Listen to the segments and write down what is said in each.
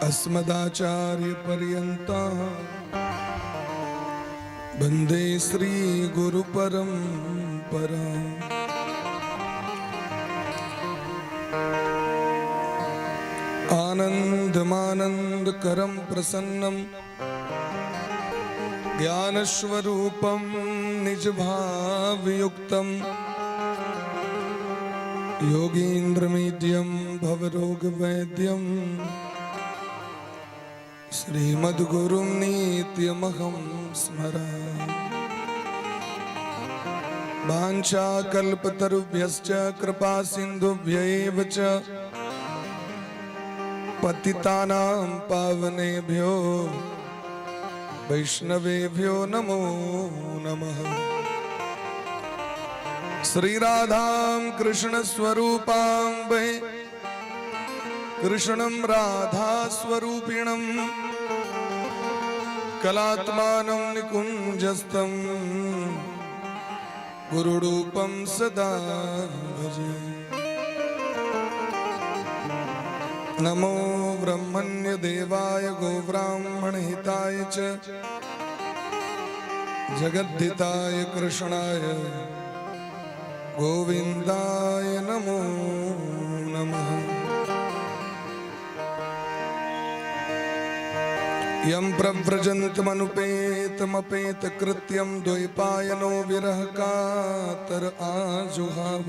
अस्मदाचार्य पर्यन्ता वंदे श्री गुरु परंपरा। आनंदमानंद करम प्रसन्नम ज्ञानस्वरूपं निज भावयुक्तं योगीन्द्रमीड्यं भवरोगवैद्यं श्रीमद्गुरुं नित्यमहं स्मरामि। वाञ्छाकल्पतरुभ्यश्च कृपा सिन्धुभ्य एव च पतितानां पावनेभ्यो वैष्णवेभ्यो नमो नमः। श्री राधां कृष्ण स्वरूपां वै कृष्णं राधा स्वरूपिणं कलात्मानं निकुञ्जस्थं गुरुरूपं सदा भजे। नमो ब्रह्मण्य देवाय गोब्राह्मणहिताय च जगद्धिताय कृष्णाय गोविन्दाय नमो नमः। यं प्रव्रजन्तमनुपेतमपेतकृत्यं द्वैपायनो विरहकातर आजुहाव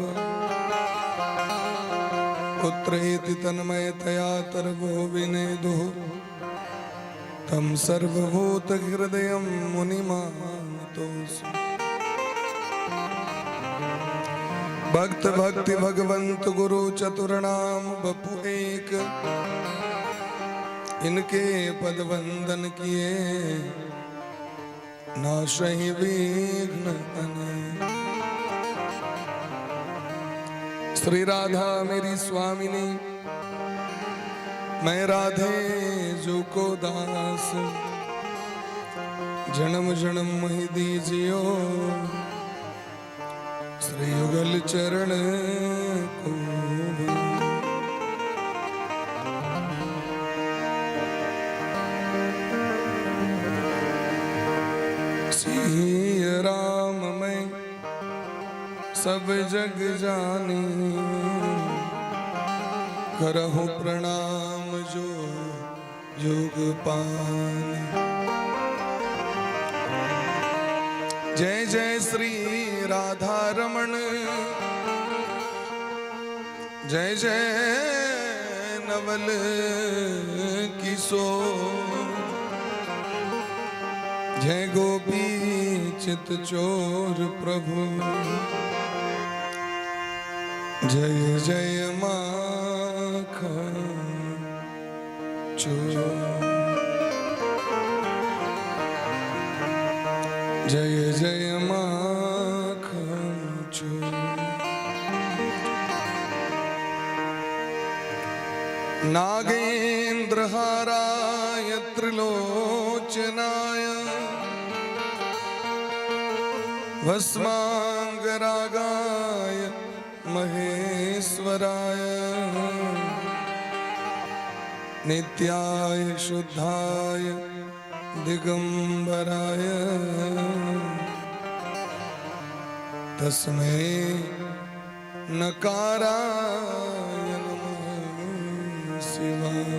पुत्रेति तन्मयतया तर्वो विनेदुः तं सर्वभूतहृदयं मुनिमानतोऽस्मि। भक्त भक्ति भगवंत गुरु चतुर नाम बपु एक, इनके पद वंदन किए नाशहि विघ्न अनेक। श्री राधा मेरी स्वामिनी, मैं राधे जो को दास, जन्म जन्म मोहि दीजियो श्री युगल चरण को। श्री राम मैं सब जग जानी, करहु प्रणाम जो जुग पानी। जय जय श्री राधा रमण, जय जय नवल किशोर, जय गोपी चित चोर प्रभु, जय जय माखन चोर, जय जय माखन चोर। नागेंद्र हाराय त्रिलोचनाय भस्मांगरागाय महेश्वराय नित्याय शुद्धाय दिगंबराय तस्मै नकाराय नमः शिवाय।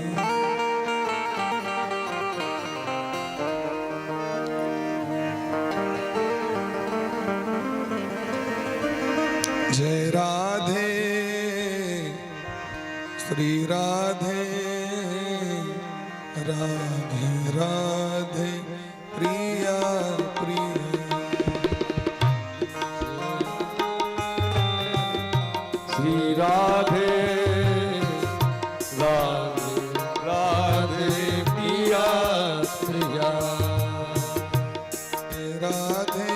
जय राधे श्री राधे, राधे राधे प्रिया प्रिया। श्री राधे राधे राधे प्रिया प्रिया। राधे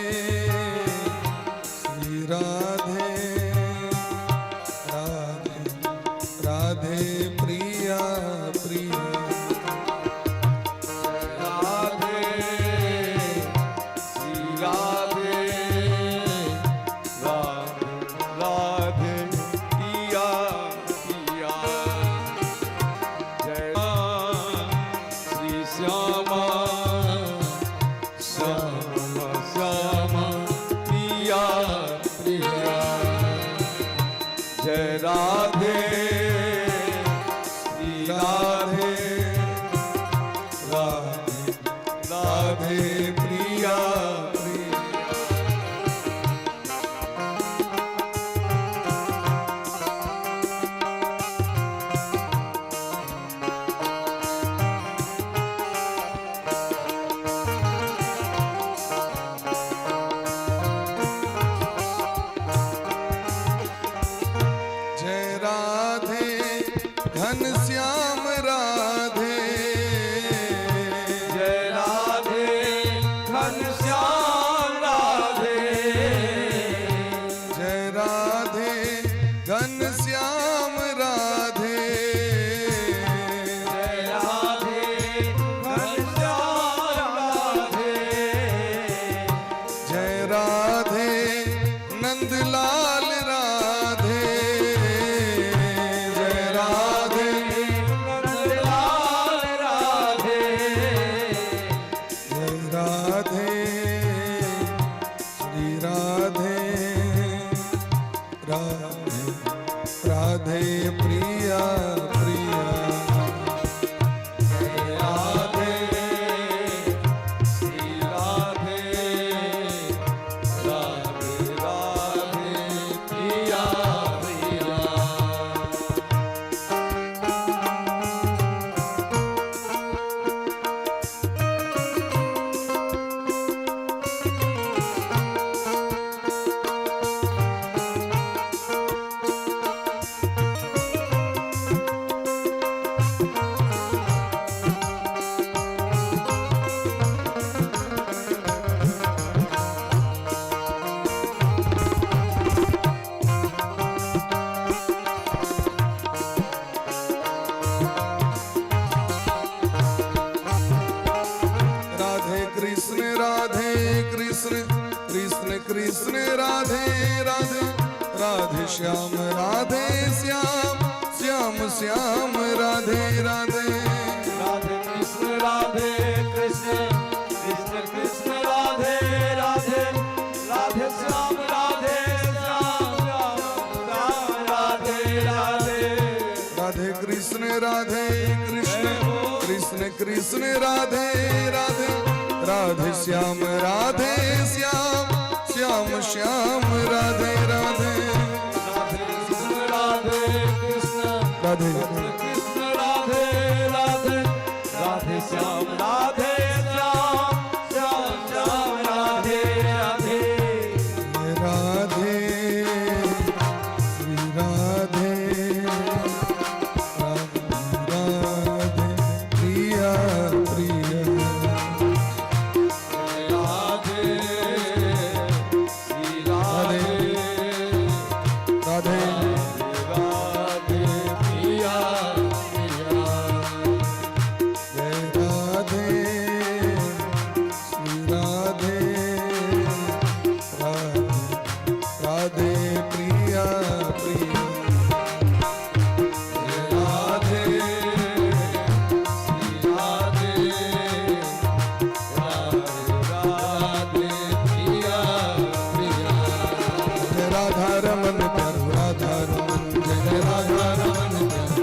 श्री राधे, राधे राधे प्रिया प्रिया। राधे श्री राधे, राधे राधे प्रिया प्रिया। जय घनश्याम राधे। जय राधे घनश्याम राधे। जय राधे घनश्याम राधे। जय राधे घनश्याम राधे। जय राधे नंदलाल राधे। जय राधे नंदलाल राधे। जय राधे श्री राधे राधे राधे प्रिया प्रिया। जय राधे श्री राधे राधे राधे प्रिया प्रिया। राधे कृष्ण राधे कृष्ण कृष्ण कृष्ण राधे राधे राधे श्याम राधे श्याम श्याम श्याम राधे राधे। राधे कृष्ण राधे कृष्ण कृष्ण कृष्ण राधे राधे राधे श्याम राधे श्याम श्याम श्याम राधे राधे। राधे कृष्ण राधे कृष्ण कृष्ण कृष्ण राधे राधे राधे श्याम राधे श्याम श्याम श्याम राधे राधे। राधे कृष्ण राधे कृष्ण राधे कृष्ण राधे राधे राधे श्याम राधे श्याम श्याम श्याम राधे राधे। राधे श्री राधे राधे राधे प्रिया प्रिया। राधे श्री राधे राधे राधे प्रिया प्रिया। जय राधे श्री राधे राधे राधे प्रिया प्रिया। राधे श्री राधे राधे राधे प्रिया प्रिया। जय राधा रमन प्यारो राधा रमन जय जय राधा रमन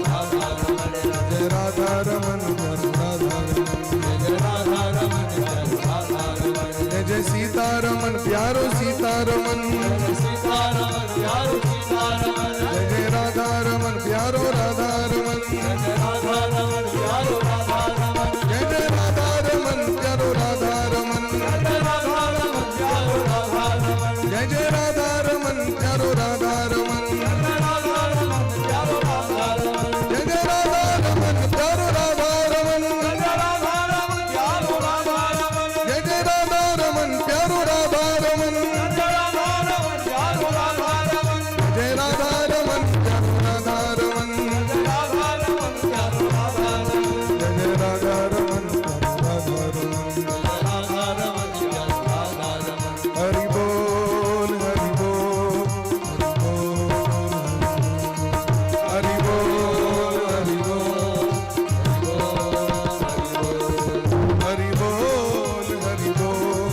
राधा रमन जय राधा रमन प्यारो राधा रमन जय राधा रमन राधा रमन जय जय सीता रमन प्यारो सीता रमन सीता रमन प्यारो सीता रमन जय जय राधा रमन प्यारो राधा रमन जय राधा रमन प्यारो राधा रमन जय जय राधा रमन प्यारो राधा रमन जय राधा रमन प्यारो राधा रमन जय जय राधा रमन प्यारो राधा रमन जय राधा रमन प्यारो राधा रमन जय जय राधा रमन प्यारो राधा रमन जय राधा रमन प्यारो राधा रमन जय जय राधा रमन प्यारो राधा रमन जय राधा रमन प्यारो राधा रमन जय राधा रमन प्यारो राधा रमन राधा रमन प्यारो राधा रमन जय जय राधा रमन प्यारो राधा रमन राधा रमन प्यारो राधा रमन। हरि बोल हरि बोल हरि बोल हरि बोल हरि बोल हरि बोल।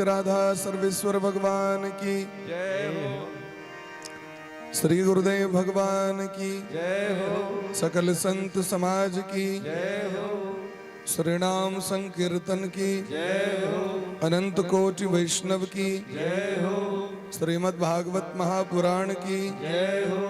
राधा सर्वेश्वर भगवान की जय हो। श्री गुरुदेव भगवान की जय हो। सकल संत समाज की जय हो। श्री नाम संकीर्तन की जय हो। अनंत कोटि वैष्णव की जय हो। श्रीमद् भागवत महापुराण की जय हो।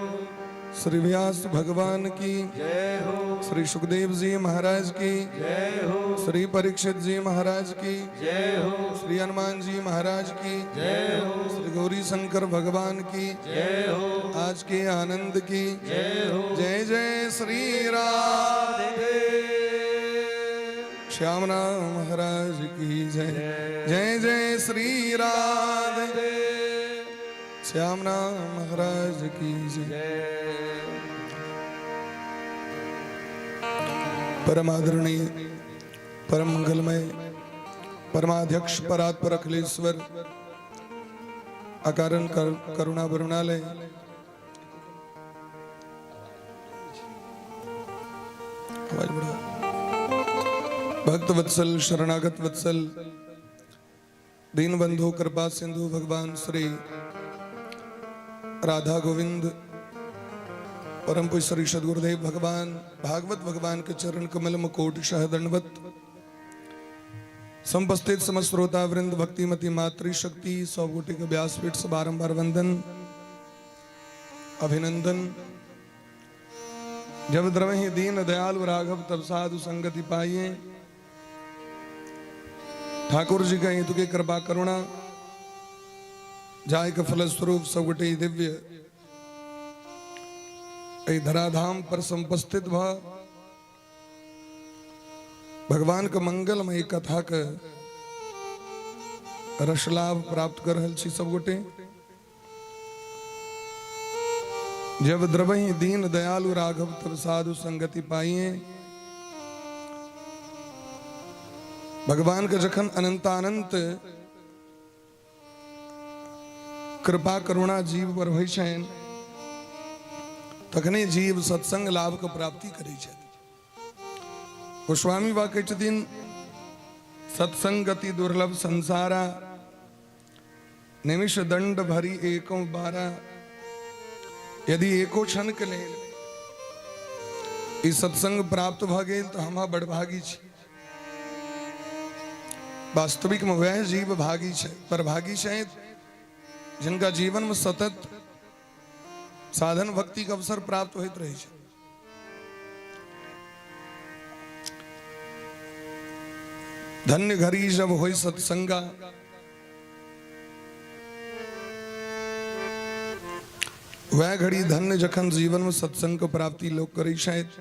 श्री व्यास भगवान की जय हो। श्री सुखदेव जी महाराज की जय हो। श्री परीक्षित जी महाराज की जय हो। श्री हनुमान जी महाराज की जय हो। श्री गौरी शंकर भगवान की जय हो। आज के आनंद की जय हो। जय जय श्री राधे श्याम नाम महाराज की जय जय जय श्री राधे श्याम नाम महाराज की जय। परम आदरणीय, परम मंगलमय, परमाध्यक्ष, परात्पर, अखिलेश्वर, अकारण करुणा वरुणालय आवाज बढ़ाओ। भक्त वत्सल, शरणागत वत्सल, दीन बंधु, कृपा सिंधु भगवान श्री राधा गोविंद परम पूज्य श्री सदगुरुदेव भगवान भागवत भगवान के चरण कमल मुकोट शह दंडवत। समुपस्थित समस्त श्रोता वृंद, भक्तिमती मातृशक्ति सब गोटे के व्यासपीठ से बारंबार वंदन, अभिनंदन। जब द्रवहि दीन दयालु राघव, तब साधु संगति पाइए। ठाकुर जी का हेतु के कृपा करुणा जाय के फलस्वरूप सब गोटे दिव्य एहि धराधाम पर समुपस्थित भ भगवान के मंगलमय कथा के रसलाभ प्राप्त कर रहल छी सब गोटे। जब द्रवहि दीन दयालु राघव, तब साधु संगति पाइए। भगवान के जखन अनंतानंत कृपा करुणा जीव पर होइ छनि, तखने जीव सत्संग लाभ के प्राप्ति करै छथि। गोस्वामी बा कहै छथिन, सत्संगति दुर्लभ संसारा, निमिष दंड भरी एको बारा। यदि एको क्षण के लेल ई सत्संग प्राप्त भ गेल तऽ हम बड़भागी छी। वास्तविक में वह जीव भागी छै, परभागी छै, जिनका जीवन में सतत साधन भक्ति के अवसर प्राप्त होइत रहै छै। धन्य घड़ी जब होई सत्संगा, वह घड़ी धन्य जखन जीवन में सत्संग के प्राप्ति लोग करै छथि।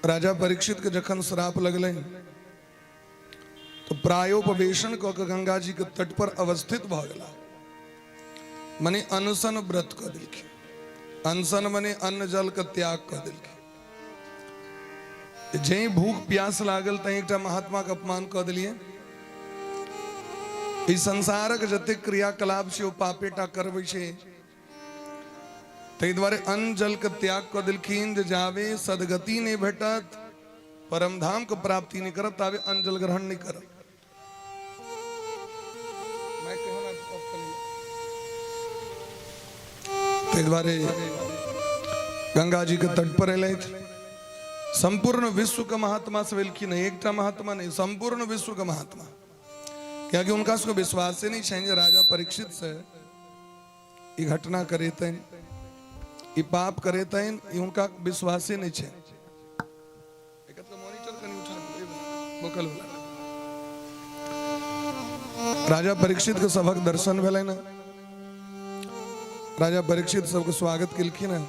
राजा परीक्षित के जखन श्राप लगलै तो प्रायोपवेशन कऽ के गंगा जी के तट पर अवस्थित भऽ गेला, मने अनशन व्रत कऽ देलखिन। अनशन मने अन्न जल के त्याग कऽ देलखिन। जे भूख प्यास लागल तैं एकटा महात्मा के अपमान कऽ देलियै। ई संसारक जतेक क्रियाकलाप छै ओ पापेटा करबै छै, ताहि दुआरे अन्न जल के त्याग कऽ देलखिन जे जाबे सदगति नहि भेटत, परम धाम के प्राप्ति नहि करब, ताबे अन्न जल ग्रहण नहि करब। ताहि दुआरे गंगा जी के तट पर एलथि। संपूर्ण विश्व के महात्मा सब एलखिन, एकटा महात्मा नहीं, संपूर्ण विश्व के महात्मा, कियाकि उनका सबके विश्वासे नहीं छनि जे राजा परीक्षित से ई घटना करेतनि, ई पाप करेतनि, ई उनका विश्वासे नहीं छनि। मॉनिटर कनि उठा दियौ, बोकल वाला। राजा परीक्षित के सभक दर्शन भेलनि ने, राजा परीक्षित सबके स्वागत केलखिन हँ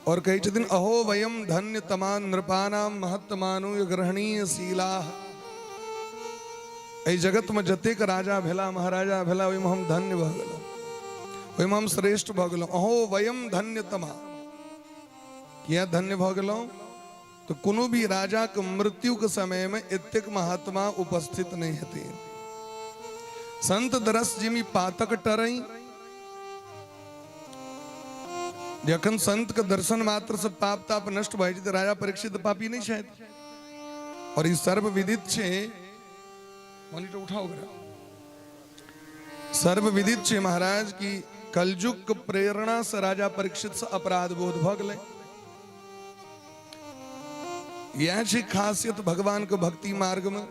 और कहै छथिन, अहो वयम धन्य तमान नृपानाम महत्तमानु ग्रहणीय शीलाह। एहि जगत में जतेक राजा भेला, महाराजा भेला, ओहिमे हम धन्य भऽ गेलहुँ, ओहिमे हम श्रेष्ठ भऽ गेलहुँ। अहो वयम धन्य तमा, किया धन्य भऽ गेलहुँ? तऽ कोनो भी राजा के मृत्यु के समय में एतेक महात्मा उपस्थित नहीं हेथिन। संत दरस जिमी पातक टरई, जखन संत के दर्शन मात्र से पाप ताप नष्ट भऽ जेतै। राजा परीक्षित पापी नहीं छथि और ई सर्व विदित छै मॉनिटर उठाओ ओकरा। सर्व विदित छै महाराज कि कलयुग के प्रेरणा से राजा परीक्षित से अपराध बोध भऽ गेलै। इएह छै खासियत भगवान के भक्ति मार्ग में,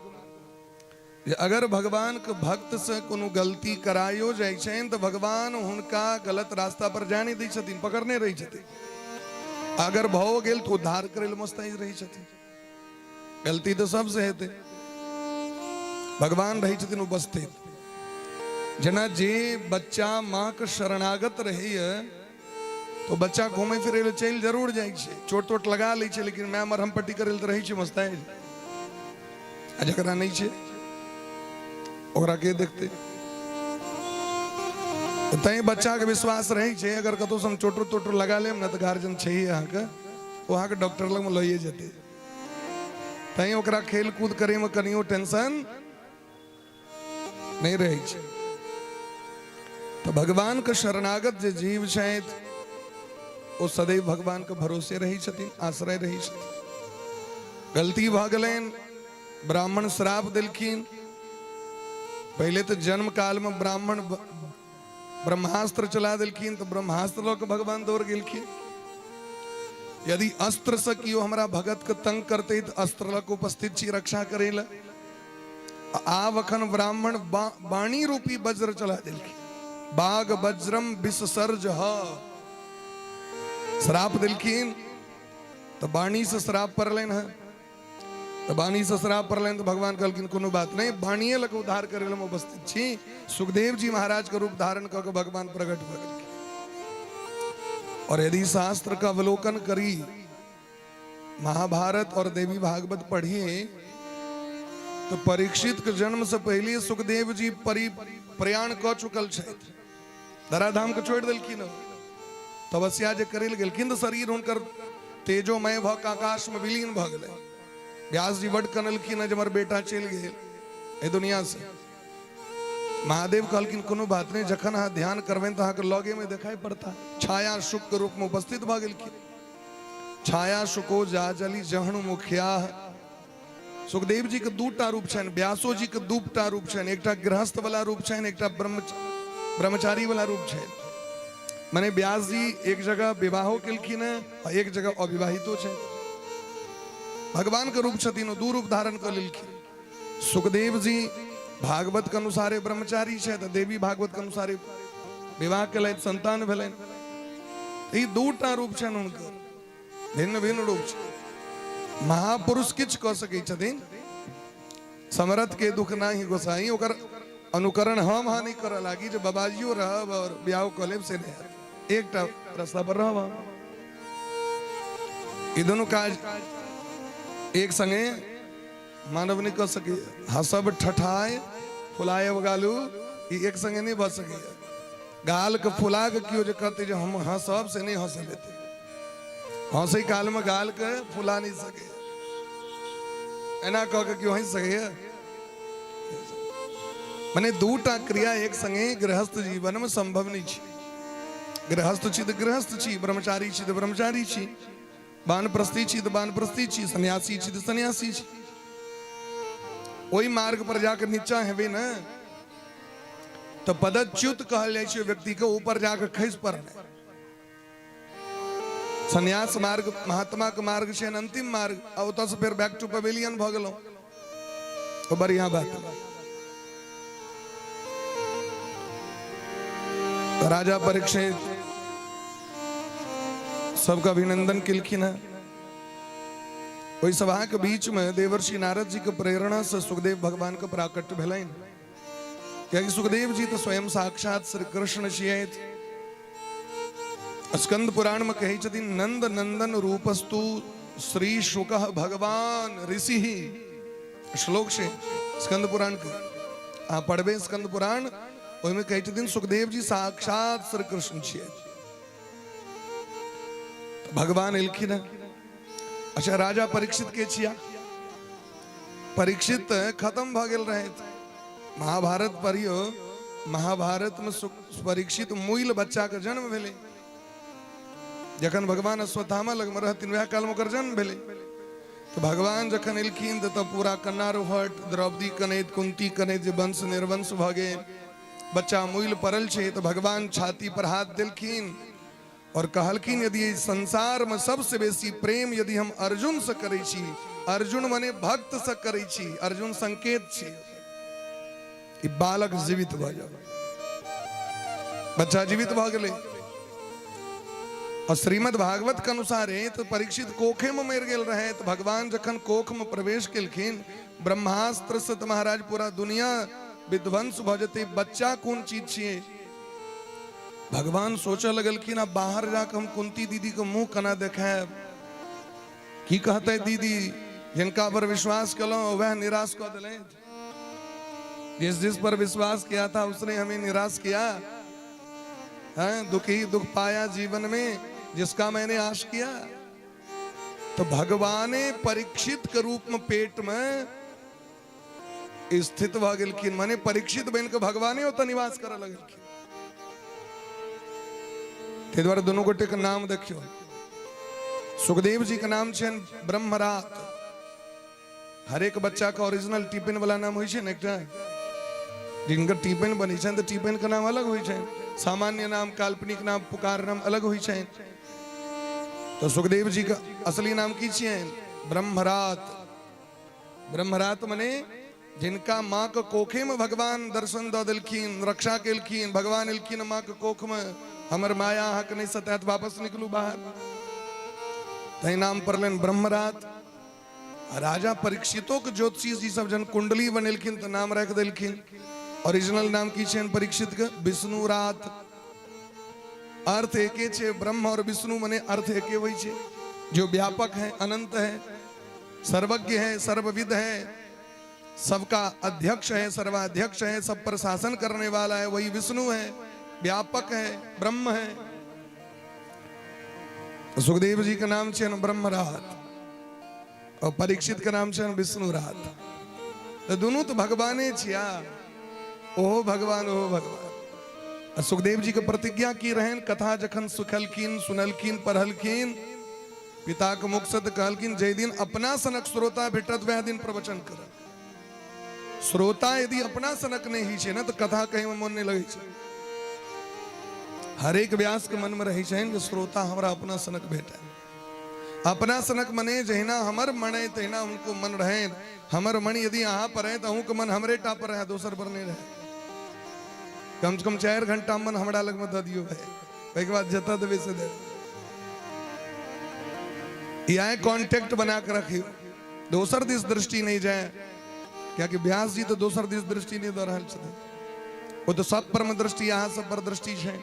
जे अगर भगवान के भक्त से कोनो गलती करायो जाइ छनि तऽ भगवान हुनका गलत रास्ता पर जाय नहि दै छथिन, पकड़ने रहै छथिन। अगर भऽ गेल तऽ उद्धार करै लए मुस्तैद रहै छथिन। गलती तऽ सबसे हेतै, भगवान रहै छथिन उपस्थित। जेना जे बच्चा माँ के शरणागत रहैए तो बच्चा घूमे फिरे लए चलि जरूर जाइ छै, चोट तोट लगा लै छै, लेकिन माय मरहम पट्टी करै लए तऽ रहै छै मुस्तैद। आ जकरा नहि छै ओकरा के देखतै? तैं बच्चाके विश्वास रहै छै, अगर कतहु हम चोटो तोटो लगा लेब ने तऽ गार्जियन छै अहाँके, ओ अहाँके डॉक्टर लगमे लइए जेतै। तैं ओकरा खेल कूद करैमे कनियो टेंशन नहि रहै छै। तऽ भगवानके शरणागत जे जीव छथि ओ सदैव भगवानके भरोसे रहै छथिन, आश्रय रहै छथिन। गलती भऽ गेलनि, ब्राह्मण श्राप देलखिन। पहिले तऽ जन्म कालमे ब्राह्मण ब्रह्मास्त्र चला देलखिन तऽ ब्रह्मास्त्र लऽ कऽ भगवान दौड़ गेलखिन। यदि अस्त्र से केओ हमरा भगत के तंग करते तऽ अस्त्र लऽ कऽ उपस्थित छी रक्षा करै लए। आब अखन ब्राह्मण वाणी रूपी वज्र चला देलखिन, बाघ वज्रम विसर्ज ह श्राप देलखिन तऽ वाणी से श्राप पड़लनि हँ। तऽ वाणी से श्राप पड़लनि तऽ भगवान कहलखिन कोनो बात नहि, वाणिये लऽ कऽ उद्धार करै लए हम उपस्थित छी। सुखदेव जी महाराज के रूप धारण कऽ के भगवान प्रकट भऽ गेलखिन। और यदि शास्त्र का अवलोकन करी, महाभारत और देवी भागवत पढ़ी, तो परीक्षित के जन्म से पहले सुखदेव जी प्रयाण कऽ चुकल छथि, धराधाम के छोड़ि देलखिन। तपस्या जे करै लए गेलखिन तऽ शरीर हुनकर तेजोमय भऽ कऽ आकाश में विलीन भऽ गेलै। व्यास जी बड कनलखिन जे हमर बेटा चलि गेल एहि दुनिया से। महादेव कहलखिन कोनो बात नहि, जखन अहाँ ध्यान करबनि तऽ अहाँके लगे में देखाई पड़ता। छाया सुख के रूप में उपस्थित भऽ गेलखिन। छाया सुको जाजली जहनु मुखिया। सुखदेव जी के दूटा रूप छनि, व्यासो जी के दूटा रूप छनि, एकटा गृहस्थ वाला रूप छनि, एकटा ब्रह्मचारी वाला रूप छनि। माने व्यास जी एक जगह विवाहो केलखिन हैं आ एक जगह अविवाहितो छनि। भगवान के रूप छथिन, ओ दू रूप धारण कऽ लेलखिन। सुखदेव जी भागवत के अनुसारे ब्रह्मचारी छथि, देवी भागवत के अनुसारे विवाह केलथि, संतान भेलनि। ई दूटा रूप छनि हुनकर, भिन्न भिन्न रूप छै। महापुरुष किछु कऽ सकै छथिन, समरथ के दुख नाही गोसाई, ओकर अनुकरण हम अहाँ नहि करऽ लागी जे बाबाजियो रहब और ब्याह कऽ लेब, से नहि हैत। एकटा रास्ता पर रहब हम। ई दुनू काज एक संगे मानव नहि कऽ सकैए। हँसब ठठाय फुलायब गालू, ई एक संगे नहि भऽ सकैए। गालके फुला कऽ केओ जे कहतै जे हम हँसब, से नहि हँसल हेतै। हँसै कालमे गालके फुला नहि सकैए। एना कऽ के केओ हँसि सकैए? मने दूटा क्रिया एक संगे गृहस्थ जीवनमे संभव नहि छै। गृहस्थ छी तऽ गृहस्थ छी, ब्रह्मचारी छी तऽ ब्रह्मचारी छी, वानप्रस्थी छी तऽ वानप्रस्थी छी, सन्यासी छी तऽ सन्यासी छी। ओहि मार्ग पर जाके नीचा हेबै ने तऽ पदच्युत कहल जाइ छै व्यक्ति के, ऊपर जाके खसि पड़नाइ। सन्यास मार्ग महात्मा के मार्ग छै, अंतिम मार्ग, आ ओतऽ से फेर बैक टू पवेलियन भऽ गेलहुँ, तो बढ़िया बात। राजा परीक्षित सबके अभिनंदन केलखिन हैं। ओहि सभा के बीच में देवर्षि नारद जी के प्रेरणा से सुखदेव भगवान के प्राकट्य भेलनि, कियाकि सुखदेव जी तो स्वयं साक्षात श्री कृष्ण छियथि। स्कंद पुराण में कहै छथिन नंद नंदन रूपस्तु श्री शुक भगवान ऋषि। श्लोक छै स्कंद पुराण के, अहाँ पढ़बै स्कंद पुराण, ओहिमे कहै छथिन सुखदेव जी साक्षात श्री कृष्ण छियै। भगवान एलखिन हँ। अच्छा, राजा परीक्षित के छिया? परीक्षित खत्म भऽ गेल रहे। महाभारत पढ़ियो, महाभारत में परीक्षित मुइल बच्चा के जन्म भेलै। जखन भगवान अश्वत्थामा लगमे रहथिन वएह कालमे ओकर जन्म भेलै। तऽ भगवान जखन एलखिन तऽ पूरा कन्नारोहट, द्रौपदी कनैत, कुंती कनैत, जे वंश निर्वंश भऽ गेल, बच्चा मुइल पड़ल छै। तऽ भगवान छाती पर हाथ देलखिन और कहलखिन, यदि एहि संसार में सबसे बेसी प्रेम यदि हम अर्जुन से करै छी, अर्जुन मने भक्त से करै छी, अर्जुन संकेत छी, ई बालक जीवित भऽ जाओ। बच्चा जीवित भऽ गेलै। और श्रीमद् भागवत के अनुसार तो परीक्षित कोखे में मरि गेल रहे। तो भगवान जखन कोख में प्रवेश केलखिन ब्रह्मास्त्र से, तो महाराज पूरा दुनिया विध्वंस भऽ जेतै, बच्चा कोन चीज छियै। भगवान सोचऽ लगलखिन, आब बाहर जाके हम कुंती दीदी के मुंह केना देखायब, की कहते दीदी, जिनका पर विश्वास केलहुँ वह निराश कऽ देलथि। जिस जिस पर विश्वास किया था उसने हमें निराश किया है, दुख ही दुख पाया जीवन में जिसका मैंने आश किया। तो भगवाने परीक्षित के रूप में पेट में स्थित भऽ गेलखिन, माने परीक्षित बनि कऽ भगवाने ओतऽ निवास करऽ लगलखिन। ताहि दुआरे दुनू गोटे के नाम देखियौ। सुखदेव जी के नाम छनि ब्रह्मरात। हरेक बच्चा के ओरिजिनल टिफिन वाला नाम होइ छै ने एकटा, जिनकर टिफिन बनै छनि तऽ टिफिन के नाम अलग होइ छनि, सामान्य नाम, काल्पनिक नाम, पुकार नाम अलग होइ छनि। तऽ सुखदेव जी के असली नाम की छियनि? ब्रह्मरात। ब्रह्मरात मने जिनका माँ के कोखे में भगवान दर्शन दऽ देलखिन, रक्षा केलखिन। भगवान एलखिन माँ के कोख में, हमर माया अहाँके नहि सतायत, वापस निकलू बाहर, तै नाम पड़लनि ब्रह्मरात। आ राजा परीक्षितो के ज्योतिषी जी सब जहन कुंडली बनेलखिन तऽ नाम राखि देलखिन। ओरिजिनल नाम की छनि परीक्षित के? विष्णुरात। अर्थ एके छै, ब्रह्म और विष्णु मने अर्थ एके होइ छै, जो व्यापक है, अनंत है, सर्वज्ञ है, सर्वविद है, सबका अध्यक्ष है, सर्वाध्यक्ष है, सब पर शासन करने वाला है, वही विष्णु है, व्यापक है, ब्रह्म है। तो सुखदेव जी का नाम छनि ब्रह्मरात और परीक्षित के नाम छनि विष्णुरात। तो दोनों तो भगवाने छिया, ओहो भगवान ओहो भगवान। आ सुखदेव जी के प्रतिज्ञा की रहन, कथा जखन सुखलखिन, सुनलखिन, पढ़लखिन पिता के मुख से, तो कहलखिन जै दिन अपना सनक श्रोता भेटत वएह दिन प्रवचन करब। श्रोता यदि अपना सनक नहीं होइ छै ने तऽ कथा कहै में मन नहीं लगै छै। हरेक व्यास के मन में रहै छनि जे श्रोता हमरा अपना सनक भेटै। अपना सनक मने जहिना हमर मन है तहिना उनको मन रहे। हमर मन यदि अहाँ पर है तऽ अहूँके मन हमरे टा पर रहे, दोसर पर नहीं रहे। कम से कम 4 घंटा मन हमरा लग में दऽ दियौ भाई, ओहिके बाद जतऽ देबै से देबै। इएह कॉन्टेक्ट बना के रखियौ, दोसर दिस दृष्टि नहीं जाए, कियाकि व्यास जी तऽ दोसर दिस दृष्टि नहीं दऽ रहल छथिन, ओ तऽ सब पर में दृष्टि, अहाँ सब पर दृष्टि छै।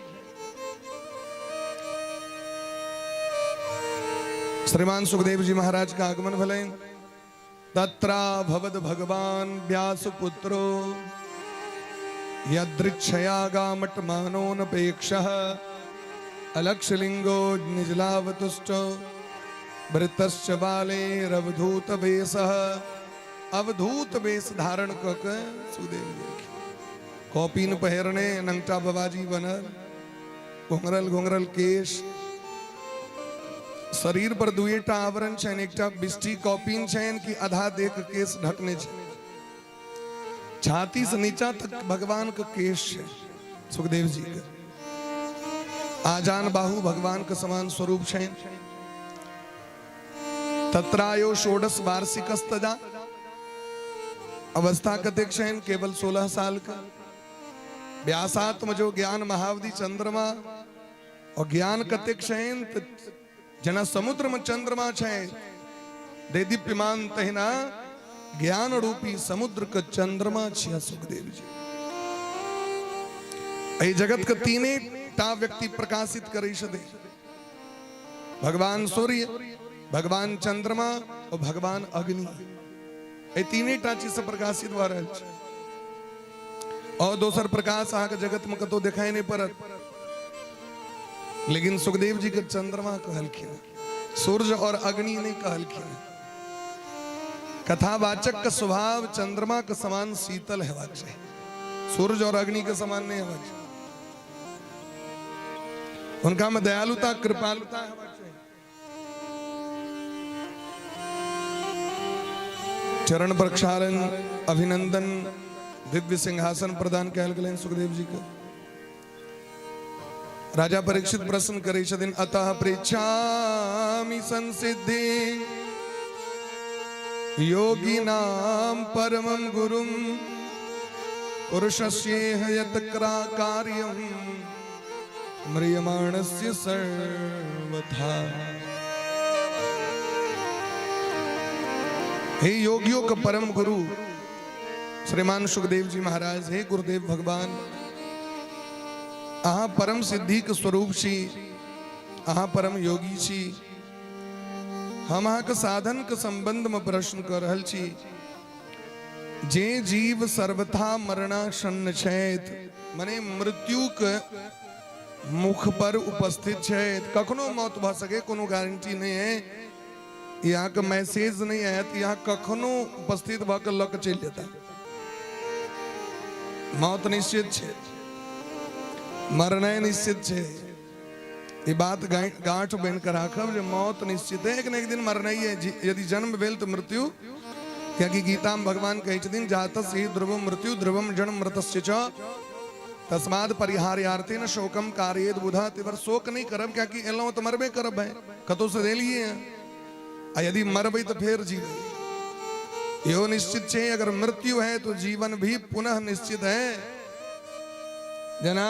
श्रीमान सुखदेव जी महाराज का आगमन भेलनि। तत्रा भवद भगवान व्यास पुत्रो यदृच्छया गामटमानोनपेक्षः अलक्षलिंगो निजलावतुष्टो भृतश्च बालेरवधूत वेशः। अवधूत वेश धारण कऽ के सुखदेव जी कॉपिन पहिरने, नंगटा बाबाजी बनल, घुंघरल घुंघरल केश, शरीर पर दुएटा आवरण छनि, एकटा बिष्टी कॉपिन छनि कि आधा देह के केश ढकने छै, छाती से नीचा तक भगवान के केश छै सुखदेव जी के। आजान बाहु भगवान के समान स्वरूप छनि। तत्रायो षोडश वार्षिकस्तदा, अवस्था कतेक छनि? केवल 16 साल का। व्यासात्म जो ज्ञान महावधि चंद्रमा, और ज्ञान कतेक छनि? तऽ जेना समुद्र में चंद्रमा छै देदीप्यमान, तहिना ज्ञान रूपी समुद्र के चंद्रमा छिया सुखदेव जी। एहि जगत के तीने टा व्यक्ति प्रकाशित करै छथिन, भगवान सूर्य, भगवान चंद्रमा और भगवान अग्नि। एहि तीने टा चीज से प्रकाशित भऽ रहल छै, और दोसर प्रकाश अहाँके जगत में कतौ देखाई नहीं पड़त। लेकिन सुखदेव जी के चंद्रमा कहलखिन, सूर्य और अग्नि नहीं कहलखिन। कथावाचक के स्वभाव चंद्रमा के समान शीतल हेबाक चाही, सूर्य और अग्नि के समान नहीं हेबाक चाही। उनका में दयालुता कृपालुता हेबाक चाही। चरण प्रक्षालन, अभिनंदन, दिव्य सिंहासन प्रदान कयल गेलनि सुखदेव जी के। राजा परीक्षित प्रश्न करै छथिन, अतः पृच्छामि संसिद्धि योगिनाम परमं गुरुं पुरुषस्येह यत् कार्यं म्रियमाणस्य सर्वथा। हे योगियों का परम गुरु श्रीमान सुखदेव जी महाराज, हे गुरुदेव भगवान, अहाँ परम सिद्धि के स्वरूप छी, अहाँ परम योगी छी। हम अहाँके साधन के संबंध में प्रश्न कर रहल छी। जे जीव सर्वथा मरणासन्न छथि, मने मृत्यु के मुख पर उपस्थित छथि, कखनो मौत भऽ सके, कोनो गारंटी नहीं है। यहाँ के मैसेज नहीं आयत, यहाँ कखनो उपस्थित भऽ के लऽ के चलि जेता। मौत निश्चित छै, मरनाइ निश्चित छै। ई बात गाँठ बान्हि कऽ राखब जे मौत निश्चित है, एक न एक दिन मरनाइ है। यदि जन्म भेल तऽ मृत्यु, कियाकि गीता में भगवान कहै छथिन, जातस्य हि ध्रुवम मृत्यु ध्रुवम जन्म मृतस्य च तस्माद परिहार्यार्थे न शोकम कार्येद बुधा। तिवर शोक नहीं करब, कियाकि एलहुँ तऽ मरबे करब भाई, कतौ से एलिए हैं, आ यदि मरबै तऽ फेर जीबै, इहो निश्चित छै। अगर मृत्यु है तो जीवन भी पुनः निश्चित है। जेना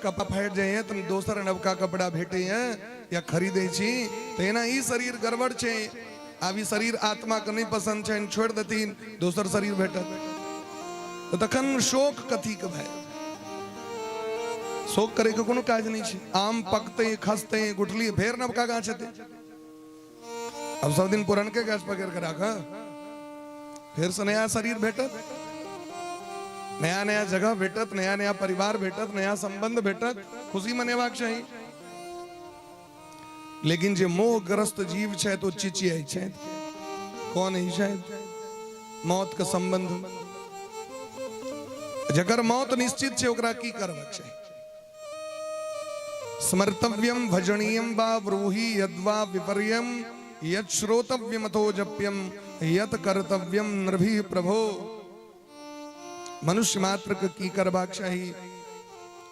कपड़ा फाटि जाइए तऽ दोसर नवका कपड़ा भेटैए या खरीदै छी, तहिना ई शरीर गड़बड़ छै। आब ई शरीर आत्मा के नहि पसंद छनि, छोड़ि देथिन, दोसर शरीर भेटत। तऽ तखन शोक कथी के भाई? शोक करे के कोनो काज नहि छै। आम पकतै, खसतै, गुठली, फेर नवका गाछ हेतै। अब सब दिन पुरनके गाछ पकड़ के राख, फेर से नया शरीर भेटत, नया नया जगह भेटत, नया नया परिवार भेटत, नया संबंध भेटत, खुशी मनेबाक चाही। लेकिन जे मोहग्रस्त जीव छै तो चिचियाइ छै, कौन ही छै मौत के संबंध। जकर मौत निश्चित छै ओकरा की करबाक चाही? स्मर्तव्यम भजनीयम वा ब्रूहि यद्वा विपर्यम यत् श्रोतव्यमथो जप्यम यत् कर्तव्यम नृभिः प्रभो। मनुष्य मात्र के की करबाक चाही?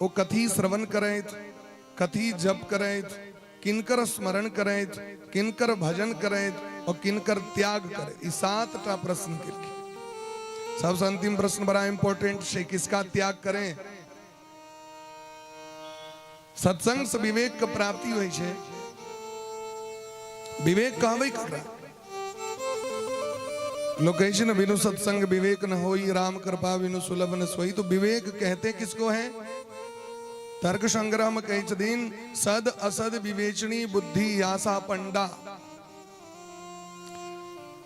ओ कथी श्रवण करैत, कथी जप करैत, किनकर स्मरण करैत, किनकर भजन करैत और किनकर त्याग करैत? ई 7टा प्रश्न केलखिन। सबसे अंतिम प्रश्न बड़ा इंपॉर्टेंट छै, किसका त्याग करें? सत्संग से विवेक के प्राप्ति होइ छै। विवेक कहबै ककरा? लोग कहै छै ने, बिनु सत्संग विवेक न होई, राम कृपा बिनु सुलभ न सोई। तो विवेक कहते किसको है? तर्क संग्रह में कहै छथिन, सद असद विवेचनी बुद्धि यासा पंडा।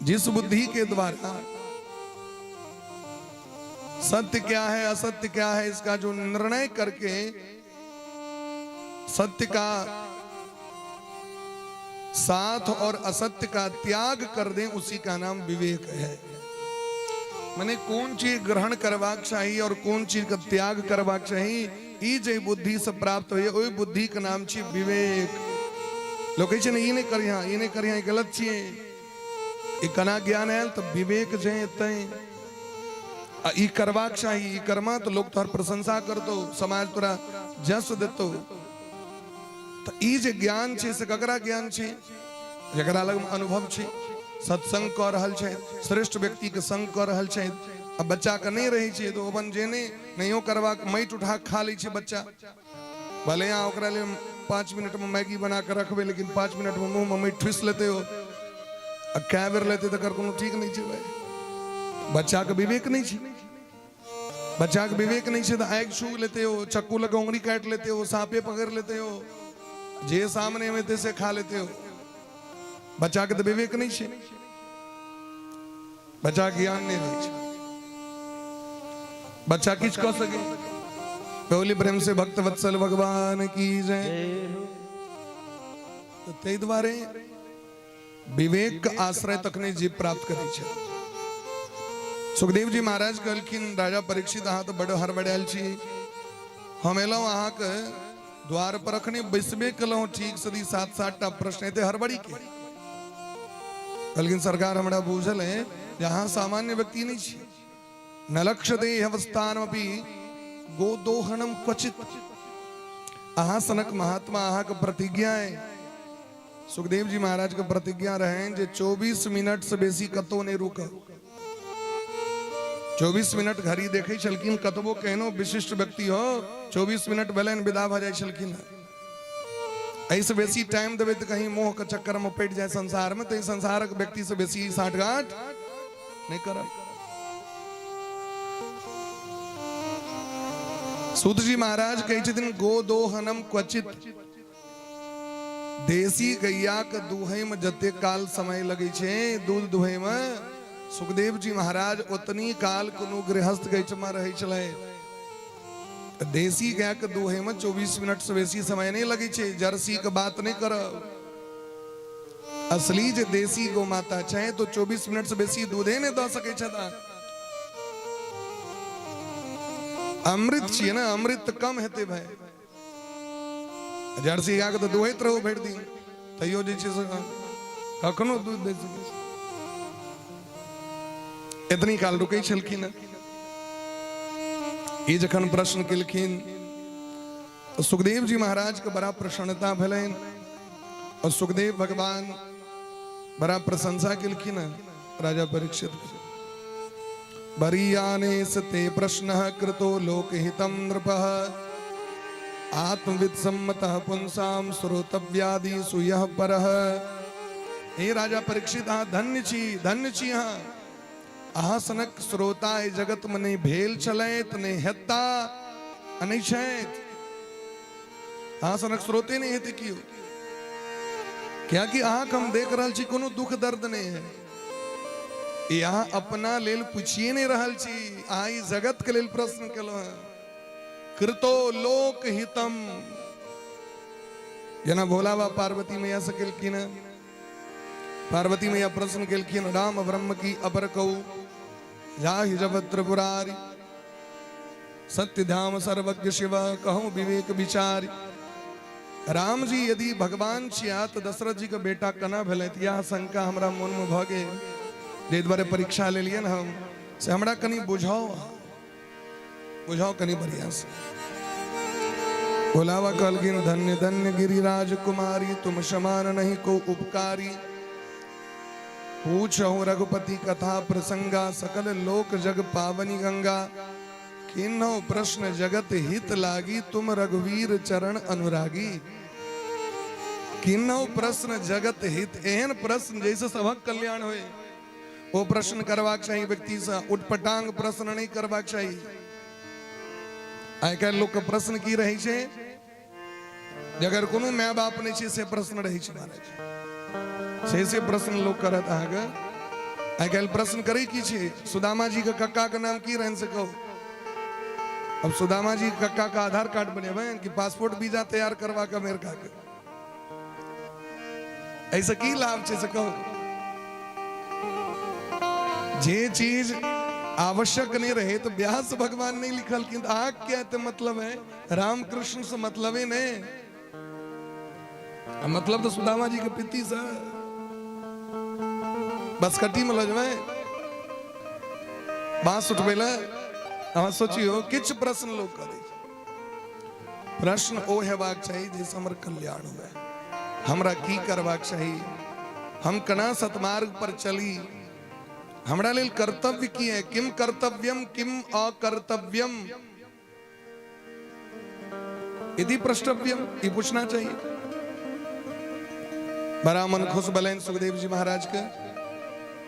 जिस बुद्धि के द्वारा सत्य क्या है, असत्य क्या है, इसका जो निर्णय करके सत्य का साथ और असत्य का त्याग कर दें, उसी का नाम विवेक है। माने कौन चीज ग्रहण करबाक चाही और कौन चीज का त्याग करबाक चाही, ई जे बुद्धि से प्राप्त होइए ओहि बुद्धि के नाम छी विवेक। लोग कहै छै ने, ई नहि करिहा, ई नहि करिहा, ई गलत छियै, ई केना ज्ञान आयल? तऽ विवेक जे एतै आ ई करबाक चाही, ई करमा तऽ लोग तोहर प्रशंसा करतौ, समाज तोरा जस देतौ। तऽ ई जे ज्ञान छै से ककरा ज्ञान छै? जकरा लग अनुभव छै, सत्संग कऽ रहल छै, श्रेष्ठ व्यक्ति के संग कऽ रहल छै। आ बच्चा के नहि रहै छै तऽ ओ अपन जे नहि नहियो करबाक माटि उठा खा लै छै बच्चा। भले अहाँ ओकरा लेल 5 मिनट में मैगी बना के रखबै, लेकिन 5 मिनट में मुंह में माटि ठुसि लेतै ओ, आ कए बेर लेतै तकर कोनो ठीक नहि छै भाई। बच्चा के विवेक नहि छै, बच्चा के विवेक नहि छै तऽ आगि छू लेतै ओ, चक्कू लग उंगली काटि लेतै ओ, साँपे पकड़ि लेतै ओ, जे सामने में एतै से खा लेतै ओ। बच्चा के तऽ विवेक नहि छै, बच्चा के ज्ञान नहि रहै छै, बच्चा किछु कऽ सके। बोली प्रेम से भक्त वत्सल भगवान की जय। तऽ ताहि दुआरे विवेक के आश्रय तखने जीव प्राप्त करै छै। सुखदेव जी महाराज कहलखिन, राजा परीक्षित, अहाँ तऽ बड़ हड़बड़ायल छी। हम एलहुँ अहाँके द्वार पर, अखने बैसबे केलहुँ ठीक से, 7-7 टा प्रश्न, एते हड़बड़ी के? कहलखिन, सरकार, हमरा बुझल है। जे अहाँ सामान्य व्यक्ति नहि छी। न लक्ष्यते अवस्थानमपि गोदोहनम क्वचित। अहाँ सनक महात्मा अहाँके प्रतिज्ञा है, सुखदेव जी महाराज के प्रतिज्ञा रहनि जे 24 मिनट से बेसी कतौ नहि रुकब। 24 मिनट घड़ी देखै छलखिन, कतबो केहनो विशिष्ट व्यक्ति हो, 24 मिनट भेलनि विदा भऽ जाइ छलखिन। एहिसँ बेसी टाइम देबै तऽ कहीं मोह के चक्कर में पड़ि जाए संसार में, तऽ संसारक व्यक्ति से बेसी साठगांठ नहि करब। सूत जी महाराज कहै छथिन गोदोहनम क्वचित, देसी गैया के दुहै में जते काल समय लगै छै दूध दुहै में, सुखदेव जी महाराज ओतनी काल कोनो गृहस्थ के एहिठमा रहै छलै। देसी गाय के दुहै में 24 मिनट से बेसी समय नहीं लगै छै। जर्सी के बात नहीं करब, असली जे देसी गौ माता छै तो 24 मिनट से बेसी दूधे नहीं दऽ सकै छै। अमृत छियै ने, अमृत तऽ कम हेतै भाई। जर्सी गाय के तऽ दुहैत रहू भरि दिन, तैयो जे छै से कखनो दूध दे सकै छै। एतनी काल रुकै छलखिन। ई जखन प्रश्न केलखिन तऽ सुखदेव जी महाराज के बड़ा प्रसन्नता भेलनि और सुखदेव भगवान बड़ा प्रशंसा केलखिन राजा परीक्षित के। बरीयाने ते प्रश्न कृतो लोकहितं नृपः आत्मविद सम्मतः पुंसां श्रोतव्यादिषु यः परः। हे राजा परीक्षित, अहाँ धन्य छी, धन्य छी अहाँ। अहाँ सनक श्रोता एहि जगत में नहि भेल छलथि, नहि हेता आ नहि छथि। अहाँ सनक श्रोते नहि हेतै केओ, कियाकि अहाँके हम देख रहल छी कोनो दुख दर्द नहि है। ई अहाँ अपना लेल पूछिए नहि रहल छी, अहाँ ई जगत के लेल प्रश्न केलहुँ हेँ। कृतो लोक हितम, जेना भोला बाबा पार्वती मैया से केलखिन हेँ। पार्वती मैया प्रश्न केलखिन, राम ब्रह्म की अपर कहू जाहि जब त्रिपुरारी, सत्य धाम सर्वज्ञ शिव कहूँ विवेक विचारी। राम जी यदि भगवान छिया तो दशरथ जी के बेटा केना भेलै? यह शंका हमरा मन में भऽ गेल, जे दुआरे परीक्षा लेलियनि हम, से हमरा कनि बुझाउ, बुझाउ कनि बढ़िया से। भोलावा कहलखिन, धन्य धन्य गिरिराज कुमारी, तुम समान नहीं को उपकारी। पूछहु रघुपति कथा प्रसंगा, सकल लोक जग पावनी गंगा। किन्नो प्रश्न जगत हित लागी, तुम रघुवीर चरण अनुरागी। किन्नो प्रश्न जगत हित, एहन प्रश्न जैसे सबक कल्याण होए ओ प्रश्न करबाक चाही व्यक्ति से, उटपटांग प्रश्न नहीं करबाक चाही। आइ काल्हि लोक के प्रश्न की रहै छै, जे अगर कोनो माय बाप नहि छै से प्रश्न रहै छै महाराज, से से प्रश्न लोक करत अहाँके। आइ काल्हि प्रश्न करै की छै, सुदामा जी के कक्का के नाम की रहनि से कहू। अब सुदामा जी के कक्का के आधार कार्ड बनेबै कि पासपोर्ट वीजा तैयार करवा के अमेरिका के? ऐसे की लाभ छै से कहू। जे चीज आवश्यक नहीं रहे तो व्यास भगवान नहीं लिखलखिन, तो आग क्या तो मतलब है? राम कृष्ण से मतलब ही नहीं, मतलब तो सुदामा जी के पित्ती से बस कटी में लजबै बांस उठबै ले। अहाँ सोचियो, किछु प्रश्न लोग करै। प्रश्न ओ हेबाक चाही जाहिसँ हमर कल्याण हुए, हमरा की करबाक चाही, हम केना सतमार्ग पर चली, हमरा लेल कर्तव्य की है, किम कर्तव्यम किम अकर्तव्यम यदि प्रष्टव्यम, ई पूछना चाहिए। बड़ा मन खुश भेलनि सुखदेव जी महाराज के।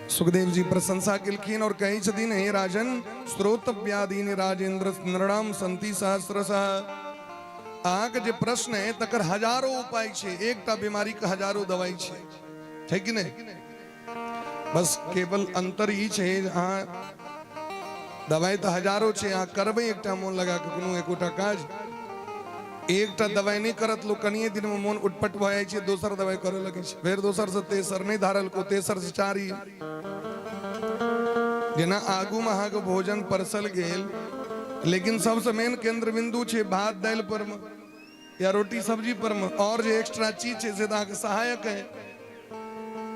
सुखदेव जी प्रशंसा केलखिन और कहै छथिन, हे राजन, श्रोतव्यादीन राजेंद्र नृणाम संति सहस्रशः। अहाँके जे प्रश्न है तकर हजारों उपाय छै, एकटा बीमारी के हजारों दवाई छै, छै कि नहि? बस केवल अंतर ई छै, अहाँ दवाई तऽ हजारों छै, अहाँ करबै एकटा मोन लगा के कोनो एकोटा काज। एकटा दवाई नहि करत लोक, कनिए दिन में मोन उटपट भऽ जाइ छै, दोसर दवाई करऽ लगै छै, फेर दोसर से तेसर, नहि धारल को तेसर से चारि। जेना आगू में अहाँके भोजन परसल गेल, लेकिन सबसे मेन केंद्र बिंदु छै भात दालि पर में या रोटी सब्जी पर में, और जे एक्स्ट्रा चीज छै से तऽ अहाँके सहायक है।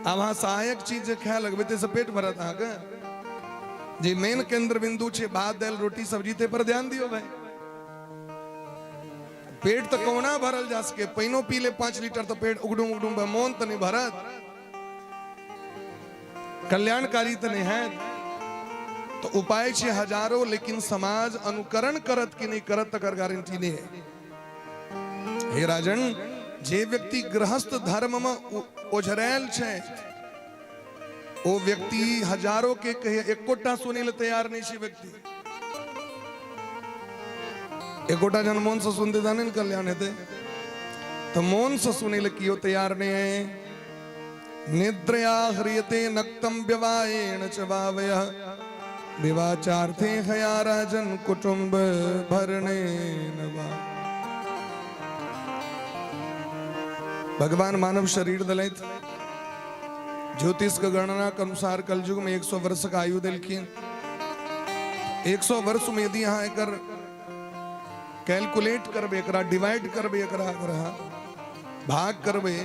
आब अहाँ सहायक चीज जे खाए लगबै ताहिसँ पेट भरत अहाँके? जे मेन केंद्र बिंदु छै भात दालि रोटी सब्जी ते पर ध्यान दियो भाई। पेट तऽ कहुना भरल जा सके, पानिओ पी ले 5 लीटर तऽ पेट उगडुम उगडुम भए, मोन तऽ नहि भरत, कल्याणकारी तऽ नहि हैत। तऽ उपाय छै हजारो, लेकिन समाज अनुकरण करत कि नहि करत तकर गारंटी नहि है। हे राजन, जे व्यक्ति गृहस्थ धर्म में ओझरायल छै ओ व्यक्ति हजारों के कहे एकोटा सुनै लए तैयार नहि छै व्यक्ति। एकोटा जन मोन से सुनते तहने ने कल्याण हेतै, तऽ मोन से सुनै लए केओ तैयार नहि है। निद्रया ह्रियते नक्तम व्यवायेण च वावयः दिवाचार्थे हया राजन कुटुंब भरणेन वा। भगवान मानव शरीर दलैत, ज्योतिष के गणना के अनुसार कलयुग में 100 वर्ष का आयु दिलखिन। 100 वर्ष में यदि अहाँ एकर कैलकुलेट करबै, एकरा डिवाइड करबै, एकरा अगर अहाँ भाग करबै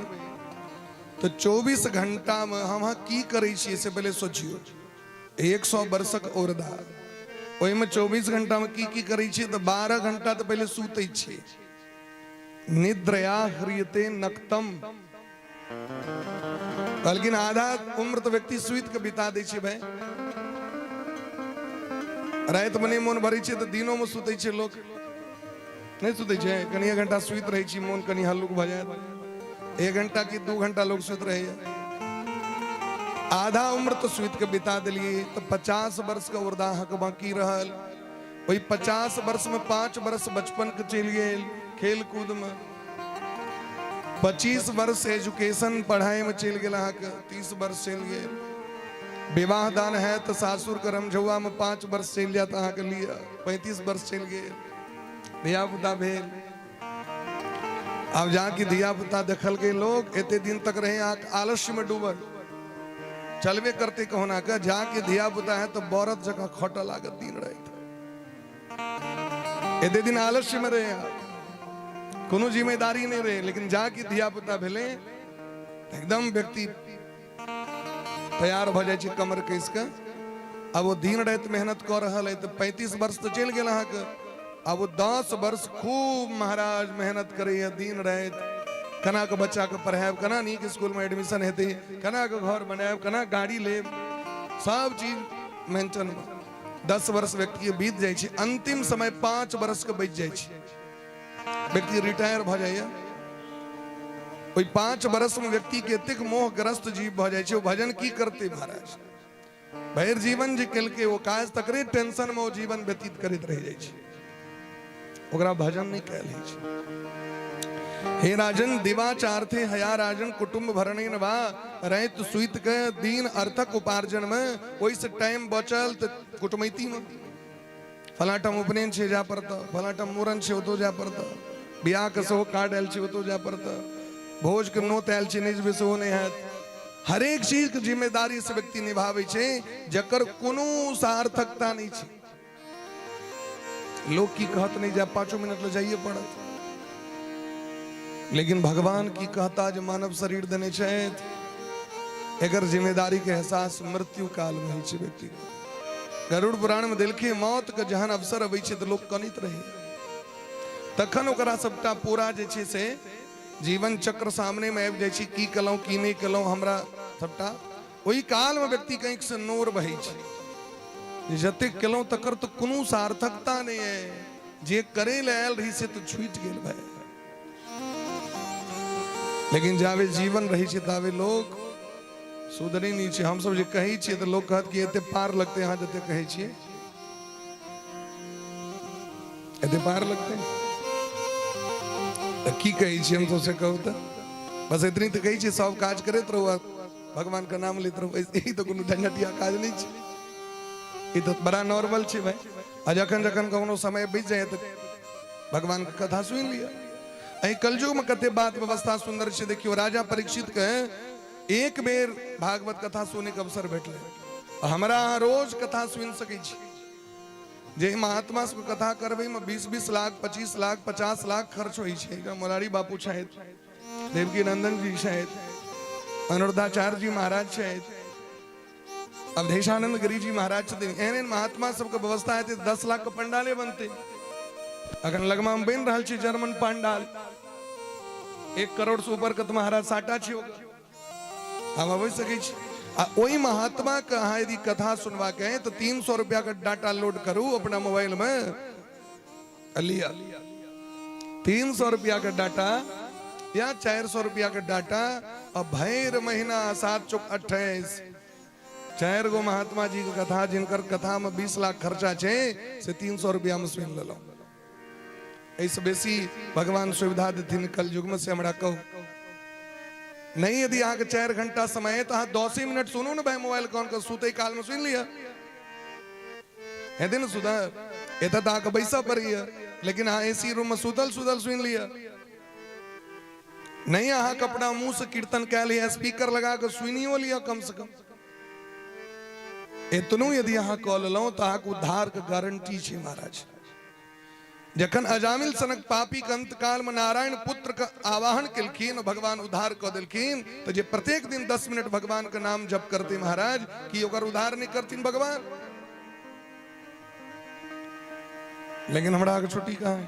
तऽ 24 घंटा में हम अहाँ की करै छियै से पहिले सोचियौ। 100 वर्षक औरदा, ओहिमे 24 घंटा में की की करै छियै तऽ 12 घंटा तऽ पहिले सुतै छियै। निद्रया ह्रियते नक्तम, कहलखिन आधा उम्र तऽ व्यक्ति सुति के बिता दै छै भाई। राति मे नहि मोन भरै छै तऽ दिनो मे सुतै छै लोक, नहि सुतै छै? कनि एक घंटा सुति रहै छी, मोन कनि हल्लुक भऽ जायत। 1 घंटा कि 2 घंटा लोक सुति रहैया। आधा उम्र तऽ सुति के बिता देलियै तऽ 50 वर्ष के उर्दा अहाँके बाकी रहल। ओहि 50 वर्ष में 5 वर्ष बचपन के चलि गेल खेल कूद में, 25 वर्ष एजुकेशन पढ़ाई में चलि गेल अहाँके, 30 वर्ष चलि गेल। विवाह दान है तऽ सासुर के रमझौआ में 5 वर्ष चलि जायत अहाँके लिए, 35 वर्ष चलि गेल। धिया पुता भेल, आब जाके धिया पुता देखलकै लोग एते दिन तक रहे अहाँ आलस्य में डूबल, चलबे करते कहुना के, जाके धिया पुता है तो बरत जकाँ खटऽ लागत दिन राति। एते दिन आलस्य में रहे अहाँ, कोनो जिम्मेदारी नहीं रहे, लेकिन जाके धिया पुता भेले एकदम व्यक्ति तैयार भऽ जाइ छै कमर कस के। आब ओ दिन राति मेहनत कऽ रहल है तऽ 35 वर्ष तऽ चलि गेल अहाँके। आब ओ 10 वर्ष खूब महाराज मेहनत करैए दिन राति, केना कऽ बच्चाके पढ़ायब, केना नीक स्कूलमे एडमिशन हेतै, केना कऽ घर बनायब, केना गाड़ी लेब, सब चीज मेंटेनमे। 10 वर्ष व्यक्तिके बीत जाइ छै, अंतिम समय 5 वर्षके बचि जाइ छै, व्यक्ति रिटायर भऽ जाइए। ओहि 5 वर्षमे व्यक्तिके एतेक मोहग्रस्त जीव भऽ जाइ छै, ओ भजन की करतै महाराज? भरि जीवन जे केलकै ओ काज तकरे टेंशन में ओ जीवन व्यतीत करैत रहि जाइ छै, ओकरा भजन नहि कयल होइ छै। हे राजन, दिवाचार्थे हया राजन कुटुंब भरणेन वा, राति सुति के दिन अर्थक उपार्जन में ओहिसँ टाइम बचल तऽ कुटुमैती में फलाँ ठाम उपनयन छै जाय पड़तऽ, फलाँ ठाम मूड़न छै ओतौ जाय पड़तऽ, बियाहके सेहो कार्ड आयल छै ओतौ जाय पड़तऽ, भोजके नोत आयल छै नहि जेबै सेहो नहि हैत। हरेक चीजके जिम्मेदारी से व्यक्ति निभाबै छै जकर कोनो सार्थकता नहि छै। लोक की कहत नहि जाय, 5 मिनट लए जाइए पड़त, लेकिन भगवान की कहता जे मानव शरीर देने छथि, एकर जिम्मेदारी के एहसास मृत्यु काल में होइ छै व्यक्ति के। गरुड़ पुराण में देलखिन मौत के जहन अवसर अबै छै तऽ लोक कनैत रहै, तखन ओकरा सबटा पूरा जे छै से जीवन चक्र सामने में आबि जाइ छै, की केलहुँ की नहि केलहुँ हमरा सबटा। ओहि काल में व्यक्ति के आँखि से नोर बहै छै, जतेक केलहुँ तकर तऽ कोनो सार्थकता नहि है, जे करे लए आयल रही से तऽ छूटि गेल भाई। लेकिन जाबे जीवन रहै छै ताबे लोक सुधरै नहि छै। हमसब जे कहै छियै तऽ लोक कहत कि एते पार लगतै, अहाँ जते कहै छियै एते पार लगतै, तऽ की कहै छियै हमसब से कहू तऽ? बस एतनी तऽ कहै छियै, सब काज करैत रहू आ भगवान के नाम लैत रहू, ई तऽ कोनो झंझटिया काज नहि छै, ई तऽ बड़ा नॉर्मल छै भाई। आ जखन जखन कखनो समय बीत जाए तऽ भगवान के कथा सुनि लिअ। एहि कलयुग में कते बात व्यवस्था सुंदर छै। देखियौ राजा परीक्षित के एक बेर भागवत कथा सुनै के अवसर भेटलै, हमरा अहाँ रोज कथा सुनि सकै छी। जे महात्मा सबके कथा करबै में 20-20 लाख 25 लाख 50 लाख खर्च होइ छै। मोरारी बापू छथि, देवकी नंदन जी छथि, अनुरुद्धाचार्य जी महाराज छथि, अवधेशानंद गिरी जी महाराज छथिन, एहन एहन महात्मा सबके व्यवस्था हेतै 10 लाख के पंडाले बनतै। अखन लगमा मे बनि रहल छै जर्मन पंडाल, 1 करोड़ से ऊपर के तऽ महाराज साटा छै ओकर। हम अबै सकै छी। आ ओहि महात्मा के अहाँ यदि कथा सुनबाक है तऽ 300 रुपया के डाटा लोड करू अपना मोबाइल में आ लिअ। 300 रुपया के डाटा या 400 रुपया के डाटा आ भरि महीना 7 चौक 28 4 गो महात्मा जी के कथा, जिनकर कथा में 20 लाख खर्चा छै, से 300 रुपया में सुनि लेलहुँ। एहिसँ बेसी भगवान सुविधा देथिन कलयुग में से हमरा कहू नहीं। यदि अहाँके 4 घंटा समय है तो अहाँ 10 मिनट सुनू ने भाई, मोबाइल कौन के सुतै काल में सुनि लिअ, हेतै ने सुधर। एतऽ तऽ अहाँके बैसऽ पड़ैया, लेकिन अहाँ एसी रूम में सुतल सुतल सुनि लिअ। नहीं अहाँके अपना मुंह से कीर्तन कयल या स्पीकर लगा कऽ सुनियो लिअ कम से कम। एतनो यदि अहाँ कऽ लेलहुँ तऽ अहाँके उद्धार के गारंटी छै महाराज। जखन अजामिल सनक पापी के अंतकाल में नारायण पुत्र के आवाहन केलखिन, भगवान उद्धार कऽ देलखिन, तऽ जे प्रत्येक दिन 10 मिनट भगवान के नाम जप करते महाराज, की ओकर उद्धार नहीं करथिन भगवान? लेकिन हमरा के छुट्टी कहाँ है?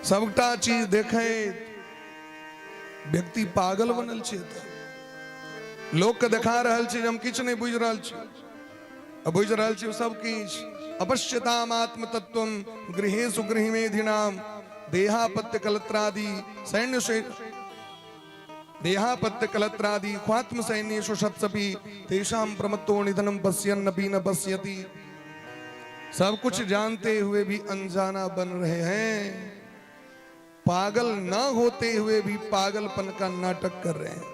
सबटा चीज देखे व्यक्ति पागल बनल छै। तऽ लोक के देखा रहल छै जे हम किछु नहि बुझि रहल छी, आ बुझि रहल छी सब किछु। अपश्यताम आत्म तत्व गृहेषु गृहमेधिनाम देहापत्य कलत्रादि सैन्य देहापत्य कलत्रादि ख्वात्म सैन्येषु सत्सपि तेषां प्रमत्तो निधनं पश्यन्नपि न पश्यति। सब कुछ जानते हुए भी अनजाना बन रहे हैं, पागल न होते हुए भी पागलपन का नाटक कर रहे हैं।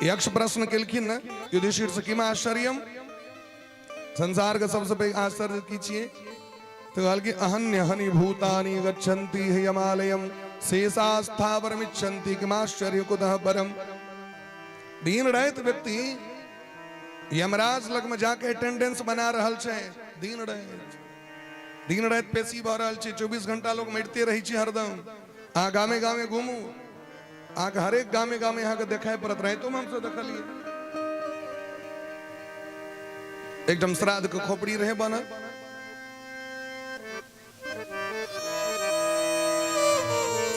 यक्ष प्रश्न केलखिन न युधिष्ठिर से, किम आश्चर्यम, संसार के सबसे पैघ आश्चर्य की छियै? तो कहल कि अहन्य हनि भूतानि गच्छन्ति यमालयम शेषास्थावरमिच्छन्ति किमाश्चर्य कुतः परम। दिन राति व्यक्ति यमराज लग में जाके अटेंडेंस बना रहल छै, दिन राति दिन राति पेशी भऽ रहल छै, 24 घंटा लोग मरिते रहै छै हरदम। अहाँ गामे गामे घूमू, अहाँके हरेक गामे गामे अहाँके देखाय पड़त। रातिओमे हमसब देखलियै एकदम श्राद्ध के खोपड़ी रहे बनल,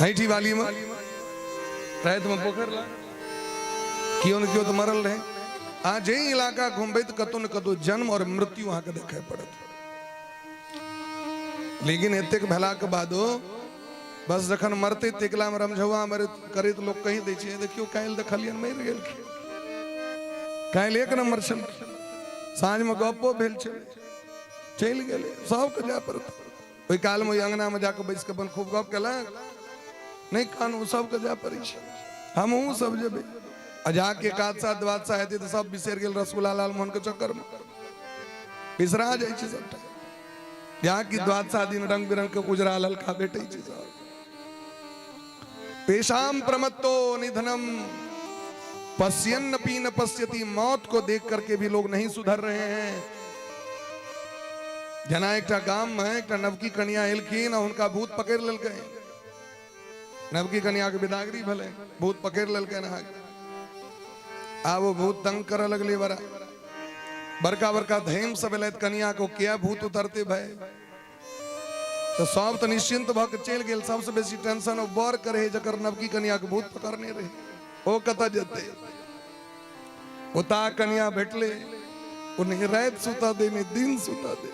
हैठी वाली में राति में पोखर लग केओ ने केओ तऽ मरल रहे। अहाँ जाहि इलाका घुमबै तऽ कतौ ने कतौ जन्म और मृत्यु अहाँके देखाय पड़त। लेकिन एतेक भेलाके बादो बस जखन मरतै तेकलामे रमझौआ मरैत करैत लोक कहि दै छै, देखियौ काल्हि देखलियनि मरि गेलखिन, काल्हि एक नम्बर छलखिन, साँझमे गप्पो भेल छलै, चलि गेलै, सबके जाय पड़तै। ओहि कालमे ओहि अङ्गनामे जाकऽ बैस कऽ अपन खूब गप केलक, नहि कानू, सबके जाय पड़ै छै, हमहूँ सब जेबै। आ जाके एकादशा द्वादशा हेतै तऽ सब बिसरि गेल रसगुल्ला लालमोहनके चक्करमे बिसरा जाइ छै सबटा। यहाँ की द्वादशा दिन रंग बिरंग के उजरा ललका भेटै छै सब। तेषाम प्रमत्तो निधनम पश्यन्नपि न पश्यति, मौत को देख करके भी लोग नहीं सुधर रहे हैं। जना एकटा गाम में एकटा नवकी कनिया एलखिन आ हुनका भूत पकड़ लेलकै। नवकी कनिया के बिदागरी भेलै, भूत पकड़ लेलकै अहाँके। आब ओ भूत तंग करऽ लगलै बड़ा बड़का बड़का धैम सब एलै कनिया को, किया भूत उतरते भाई? तऽ सब तऽ निश्चिंत भऽ के चलि गेल। सबसँ बेसी टेंशन ओ बर के रहै जकर नवकी कनिया के भूत पकड़ने रहै, ओ कतऽ जेतै? ओता कनिया भेटलै, ओ नहि राति सुतऽ दे नहि दिन सुतऽ दे,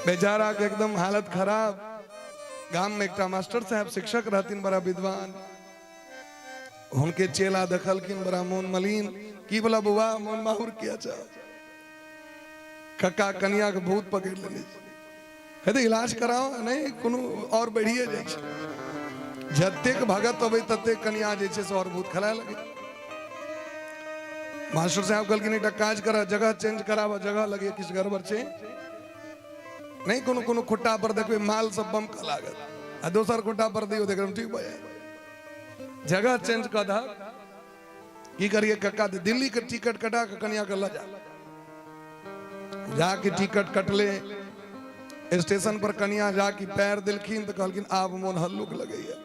बेचारा के एकदम हालत खराब। गाम में एकटा मास्टर साहब शिक्षक रहथिन, बड़ा विद्वान, हुनके चेला देखलखिन बड़ा मोन मलिन। की बोला बौआ मोन माहुर किया छौ? कक्का कनिया के भूत पकड़ लेने छै, हेतै इलाज कराओ, नहि कोनो और बढ़िए जाइ छै, जतेक भगत अबै ततेक कनिया जे छै से और भूत खेलाय लगै। मास्टर साहब कहलखिन एकटा काज कर, जगह चेंज कराबऽ, जगह लगे किछु गड़बड़ छै, नहि कोनो कोनो खुट्टा पर देखबै माल सब बमकऽ लागत आ दोसर खुट्टा पर दियौ देखबै ठीक भऽ जायत, जगह चेंज कऽ दहक। की करिए कक्का? दिल्ली के टिकट कटा के कनिया के लऽ जा। जाके टिकट कटले, स्टेशन पर कनिया जाके पैर देलखिन तऽ कहलखिन आब मोन हल्लुक लगैया,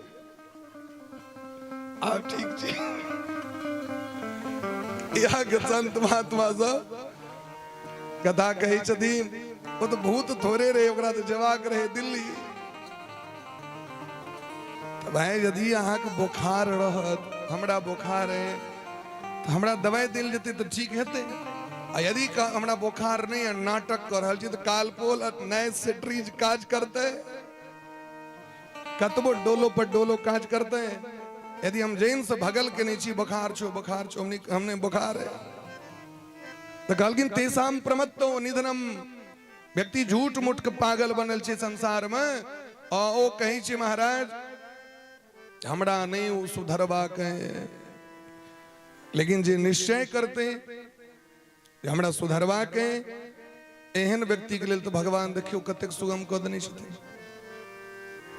आब ठीक छै। इएह के संत महात्मा सब कथा कहै छथिन। ओ तऽ भूत थोड़े रहे, ओकरा तऽ जेबाक रहे दिल्ली। तऽ भाय, यदि अहाँके बोखार रहत, हमरा बोखार है, तऽ हमरा दवाइ देल जेतै तऽ ठीक हेतै। आ यदि हमरा बोखार नहि आ नाटक कऽ रहल छी, तऽ कालपोल आ नाइस सेट्रीज काज करतै? कतबो डोलो पर डोलो काज करतै? यदि हम जैन से भगल के नहि छी, बोखार छो, बोखार छो, हमने हमने बोखार है, तऽ कहलखिन तेसाम प्रमत्तो निधनम। व्यक्ति झूठ मूठ के पागल बनल छै संसार में आ ओ कहै छै, महाराज, हमरा नहि ओ सुधरबाक है। लेकिन जे निश्चय करते जे हमरा सुधरबाक है, एहन व्यक्ति के लेल तऽ भगवान देखियौ कतेक सुगम कऽ देने छथिन।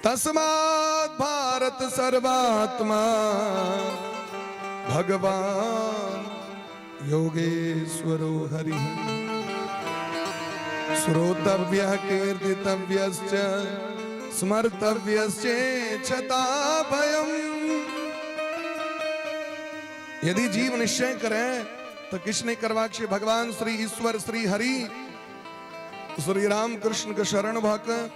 तस्मात् भारत सर्वात्मा भगवान योगेश्वरो हरि श्रोतव्य कीर्तितव्यश्च स्मर्तव्यश्चेच्छता भयम्। यदि जीव निश्चय करे तऽ किछु नहि करबाक छै, भगवान श्री ईश्वर श्री हरि श्री राम कृष्ण के शरण भऽ कऽ